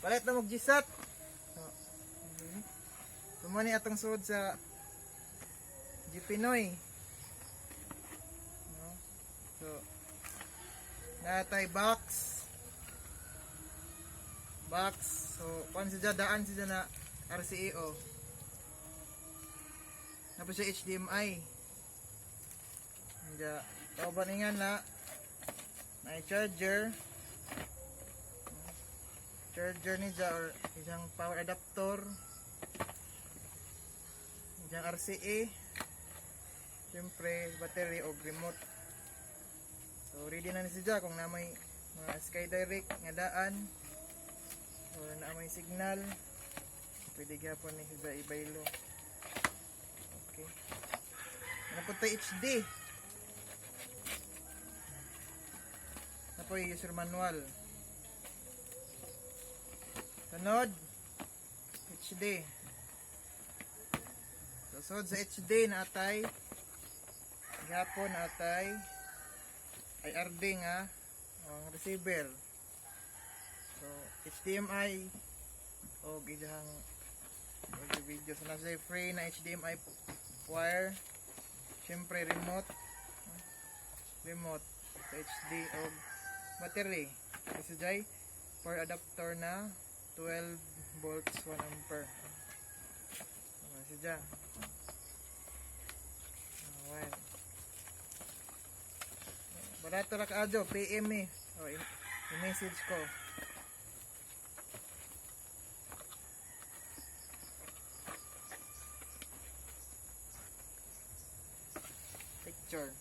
Palit na mo GSAT. So, so mo ni atong suod sa Gpinoy. No? So, natay box. Box. So, kuan siya daan siya na RCAO. Napos siya HDMI. Hindi. Kauban nga na may charger. Charger ni siya or isang power adapter. Isang RCA. Siyempre, battery o remote. So, ready na ni siya kung na may mga Sky Direct nga daan or na may signal, pwede gyapon ni siya ibaylo. Okay. Ano po tayo HD? Ano po yung user manual? Sunod, HD. So, sunod sa HD na atay, gihapon na atay, IRD nga, ang receiver. So, HDMI, o gidahang audio video. So, nasa free na HDMI wire. Siyempre, remote. Remote sa HD o battery. Kasi jay, power adapter na 12 volts 1 ampere. Ano siya? Wire. Barato ra kaadyo, PM eh. O, i-message ko. Picture.